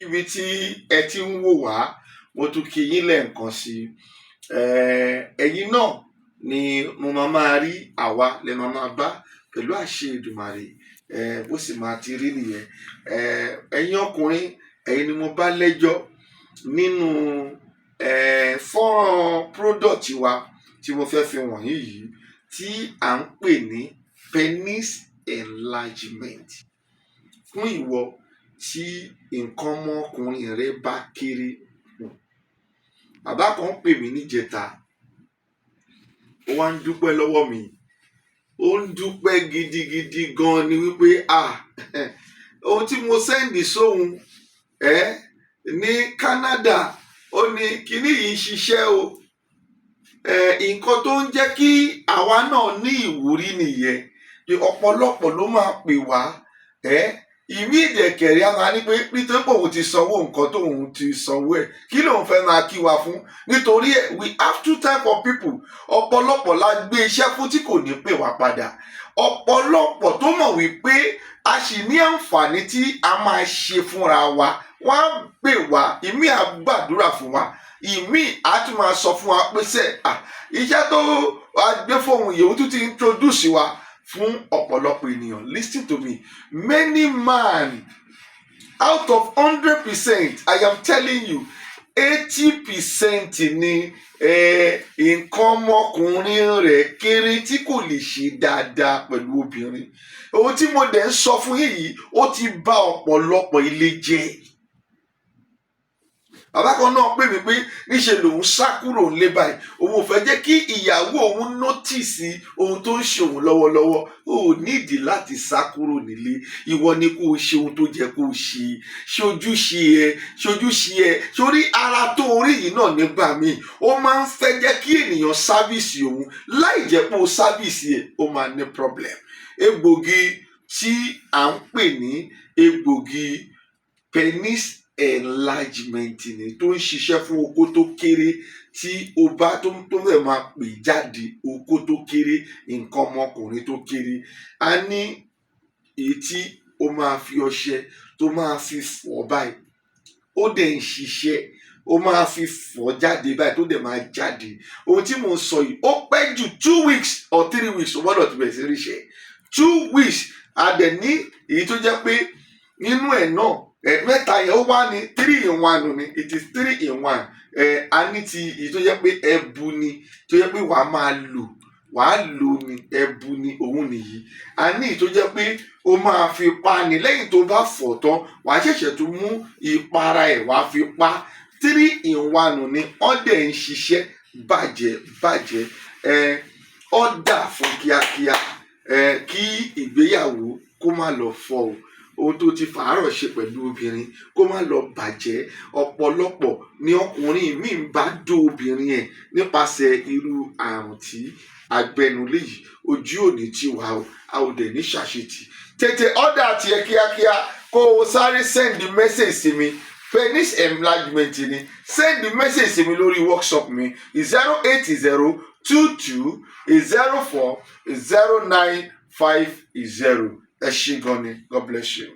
Ibi tí ẹ ti ń wò wá, mo tún kí yín lẹ́ẹ̀kan sí i. Ẹ̀yin náà ni mo máa máa rí, àwa lẹ máa máa bá pẹ̀lú àṣẹ Èdùmàrè. Bó sì máa ti rí nìyẹn. Ẹ̀yin ọkùnrin, ẹ̀yin ni mo bá lẹ́jọ́ nínú fọ́nrán product wa tí mo fẹ́ fi wọ̀nyí yìí tí à ń pè ní penis enlargement. Fún ìwọ tí nǹkan ọmọkùnrin rẹ bá kéré. Bàbá kan pè mí níjẹta, ó wá ń dúpẹ́ lọ́wọ́ mi, ó ń dúpẹ́ gidigidi gan ni wípé, ah, ohun tí mo send sóhun ẹ ní Canada, ó ní kinní yìí ń ṣiṣẹ́ o. Nǹkan tó ń jẹ́ kí àwa náà ní ìwúrí nìyẹn. Ọ̀pọ̀lọpọ̀ ló máa pè wá ẹ, ìmí ìdẹ̀kẹ̀rẹ̀ á máa ní pé nítorí pé òun ti sanwó nǹkan tóun ti sanwó ẹ̀, kí lòun fẹ́ máa kí wa fún? Nítorí ẹ̀, we have two type of people. Ọ̀pọ̀lọpọ̀ la gbé iṣẹ́ fún tí kò ní pè wá padà. Ọ̀pọ̀lọpọ̀ tó mọ̀ wípé a sì ní àǹfààní tí a máa ṣe fúnra wa, wọ́n á pè wá, ìmí á gbàdúrà fún wa, ìmí á tún máa sọ fún wa pé sẹ́ iṣẹ́ tó a gbé fóun yìí, òun tún ti introduce wa fún ọ̀pọ̀lọpọ̀ ènìyàn. Listen to me, many man, out of 100%, I am telling you, 80% ni nǹkan ọmọkùnrin rẹ̀ kéré tí kò lè ṣe dáadáa pẹ̀lú obìnrin. Ohun tí mo dẹ̀ ń sọ fún yín yìí, ó ti bà ọ̀pọ̀lọpọ̀ ilé jẹ́. Bàbá kan náà pè mí pé níṣe lòun sá kúrò nílé báyìí, òun ò fẹ́ jẹ́ kí ìyàwó òun notice ohun tó ń ṣe òun lọ́wọ́lọ́wọ́. Ó nídìí láti sá kúrò nílé. Ìwọ ni kó o ṣe ohun tó jẹ́ kó o ṣe, ṣojúṣe ẹ, ṣojúṣe ẹ. Sórí ara tó orí yìí náà, nígbà míì ó máa ń fẹ́ jẹ́ kí ènìyàn service òun. Láì jẹ́ pé o service ẹ̀, ó máa ní problem. Egbògi tí à ń pè ní egbògi penis enlargement ni, tó ń ṣiṣẹ́ fún okó tó kéré, tí o bá tó fẹ́ máa pè jáde, okó tó kéré, nǹkan ọmọkùnrin tó kéré. A ní èyí tí o máa fi ọṣẹ tó máa fi fọ̀ báyìí, ó dẹ̀ ń ṣiṣẹ́. Ó máa fi fọ̀ jáde báyìí, tó dẹ̀ máa jáde. Ohun tí mò ń sọ yìí, ó pẹ́ jù 2 weeks or 3 weeks, o gbọ́dọ̀ ti bẹ̀rẹ̀ sí ríṣẹ́ 2 weeks. A dẹ̀ ní èyí tó jẹ́ pé nínú ẹ̀ náà, ẹ mẹ́ta yẹn, ó wá ní three in one ni. It is three in one. Ẹ a ní ti èyí tó jẹ́ pé ẹbu ni, tó jẹ́ pé wàá máa lò, wàá lò ní ẹbu ni, òun nìyí. A ní èyí tó jẹ́ pé ó máa fi pa ni, lẹ́yìn tó bá fọ̀ tán, wàá ṣẹ̀ṣẹ̀ tún mú ìpara ẹ̀, wàá fi pa. Three in one ni. Wọ́n dẹ̀ ń ṣiṣẹ́ bàjẹ́ bàjẹ́. Ẹ ọ́dà fún kíákíá ẹ, kí ìgbéyàwó kó má lọ fọ́ o. Ohun tó ti fàárọ̀ ṣe pẹ̀lú obìnrin, kó má lọ bàjẹ́. Ọ̀pọ̀lọpọ̀ ni ọkùnrin míì ń bá dó obìnrin ẹ̀ nípasẹ̀ irú àrùn tí agbẹnulé yìí. Ojú òní ti wà o, a ò dẹ̀ ní ṣàṣetì. Tètè order tiẹ̀ kíákíá, kó o sáré send message sí mi. Penis enlargement ni. Send message sí mi lórí WhatsApp mi, 08022040950. Ẹ ṣé gan ni. God bless you.